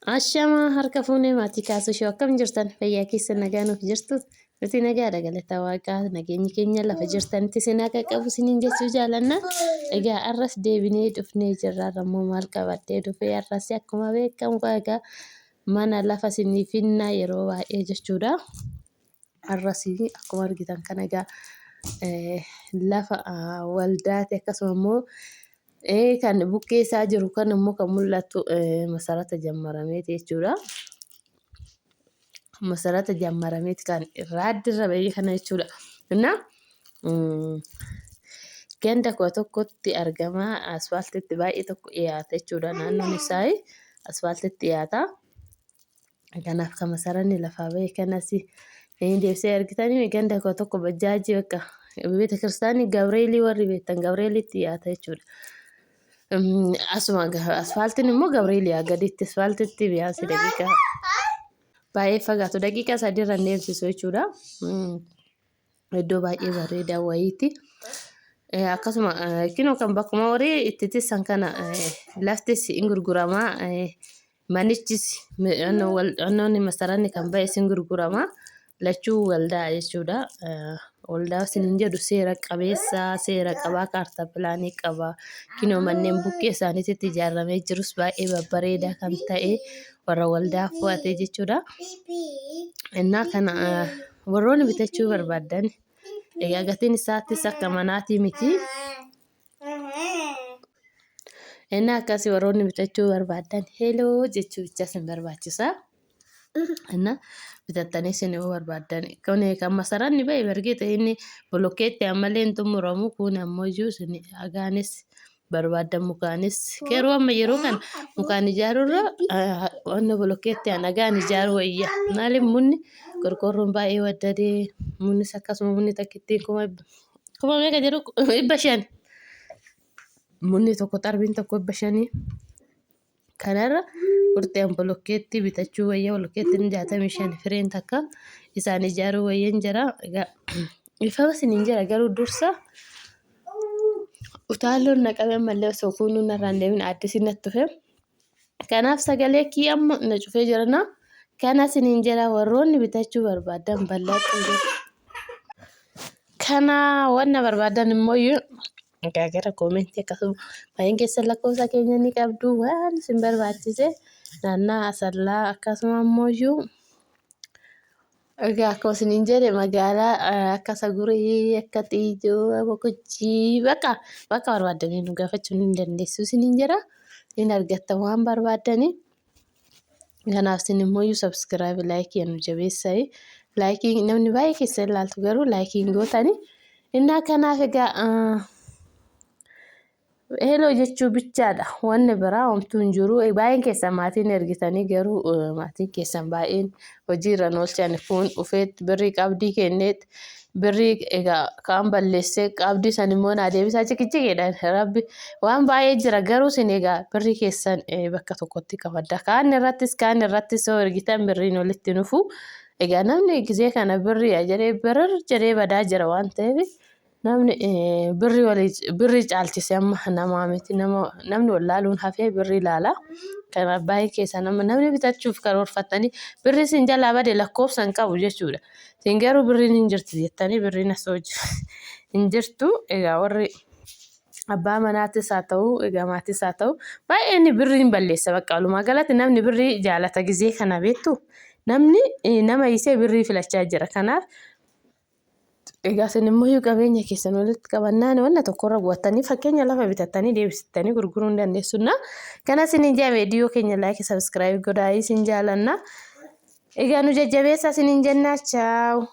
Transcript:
Ashamaa harka fuunee maatii kaasuu shoo akkam jirtan fayyaa keessa nagaa nuuf jirtu nuti nagaadha galata waaqaa nageenyi keenya lafa jirtanitti isin haa qaqqabu isiniin jechuu jaalanna. Egaa arras deebinee dhufnee jirra har'a maal qabadhee dhufee arras akkuma beekamu egaa mana lafa isinii finna yeroo baay'ee jechuudha. Arras akkuma argitan kana egaa lafa waldaati akkasuma immoo kan bukkee isaa jiru kan immoo kan mul'atu masarata jammarameeti jechuudha. Masarata jammarameeti kan irraa addirra bahee kana jechuudha. Innaa ganda 11tti argama. Asfaaltitti baay'ee tokko dhiyaata jechuudha. Naannoon isaa asfaaltitti dhiyaata. Kanaaf kan masaranni lafaa bahe kanas deebisee argitanii ganda 11 bajjaajii bakka beeta kiristaanii Gabreelii warri beektan Gabreelitti dhiyaata jechuudha. Asuma asfaaltiin immoo Gabreelii gaditti asfaaltitti biyaansi daqiiqaa baay'ee fagaatu daqiiqaa sadiirra hin deemsisu jechuudha. Iddoo baay'ee bareedaa wayiiti. Akkasuma kinoo kan bakkuma horii itti tissan kana laftis hin gurguramaa. Manichis wannoonni masaranni kan ba'e sin gurgurama. Lachuu waldaa jechuudha. Waldaa isiniin jedhu seera qabeessa seera qabaa kaartaa pilaanii qaba. Kinoo manneen bukkee isaaniitti ijaaramee jirus baay'ee babbareedaa kan ta'e warra waldaa fo'ate jechuudha. Innaa kana warroonni bitachuu barbaaddan egaa gatiin isaattis akka manaatii miti. Innaa akkasii warroonni bitachuu barbaaddan heloo jechuu bicha isin barbaachisa. Innaa bitattanii isin yoo barbaaddan kun kan masaranni ba'e bargeeta inni bolokkeetti ammallee hin xumuramu kun ammoo iyyuu isin dhagaanis barbaaddan mukaanis garuu amma yeroo kana mukaan ijaaruurra wanna bolokkeetti dhagaan ijaaruu wayya maaliif munni qorqoorroon baay'ee waddadee munnis akkasuma munni takkittiin kuma meeqa jedhu 500 munni tokko xarbiin tokko 500 kanarra qurxeen bolokkeetti bitachuu wayya bolokkeettiin 65 fireen takka isaan ijaaruu wayyan jira egaa ifama isiniin jira garuu dursa utaalloon na qabe ammallee osoo kunuun narraa hin deemin addisiin natti dhufe. Kanaaf sagalee kiyya amma na cufee jirana. Kana isiniin jira warroonni bitachuu barbaadan bal'aadhu jedhu. Kana wanna barbaadan immoo egaa gara koomentii akkasuma baay'een keessan lakkoofsa keenya ni qabdu waan isin barbaachise naannaa Asallaa akkasuma immoo egaa akkuma isiniin jedhe magaalaa akka Saguree akka Xiijoo Boqojjii bakka bakka barbaaddanii nu gaafachuu ni dandeessu isiniin jedha. Hin argattan waan barbaaddanii. Kanaaf isin immoo subscribe like nu jabeessaa. Like namni baay'ee keessa ilaaltu garuu like hin gootani. Innaa kanaaf egaa heloo jechuu bichaadha. Wanni biraa homtuu hin jiru. Baay'een keessan maatiin ergitanii garuu maatiin keessan baay'een hojiirra hin oolchan kun dhufeet birrii qabdii kenneet birrii egaa kaan balleessee qabdii san immoo naa deebisaa ciqiciqiidha. Rabbi waan baay'ee jira garuu isin egaa birrii keessan bakka tokkotti qabadda. Kaan irrattis kaan irrattis yoo ergitan birriin walitti nufu. Egaa namni gizee kana birrii jedhee birir jedhee badaa jira waan ta'eef namni birrii walii birrii caalchise amma namaa miti nama namni wallaaluun hafee birrii ilaala. Kanaaf baay'ee keessa nama namni bitachuuf karoorfattanii birrii isin jalaa bade lakkoofsa hin qabu jechuudha. Isin garuu birriin hin jirti jettanii birriin asoo hin jirtu. Egaa warri abbaa manaatis haa ta'u egaa maatis haa ta'u baay'een birriin balleessa bakka walumaa galatti namni birrii jaalata gizee kana beektu namni nama hiisee birrii filachaa jira. Kanaaf egaa isin immoo yoo qabeenya keessan walitti qabannaan wanna tokkorra bu'attanii fakkeenya lafa bitattanii deebisittanii gurguruu hin dandeessu. Kana isin jaa viidiyoo keenya like subscribe godhaa isin jaalanna. Egaa nu jajjabeessaa isiniin jennaa chaaw.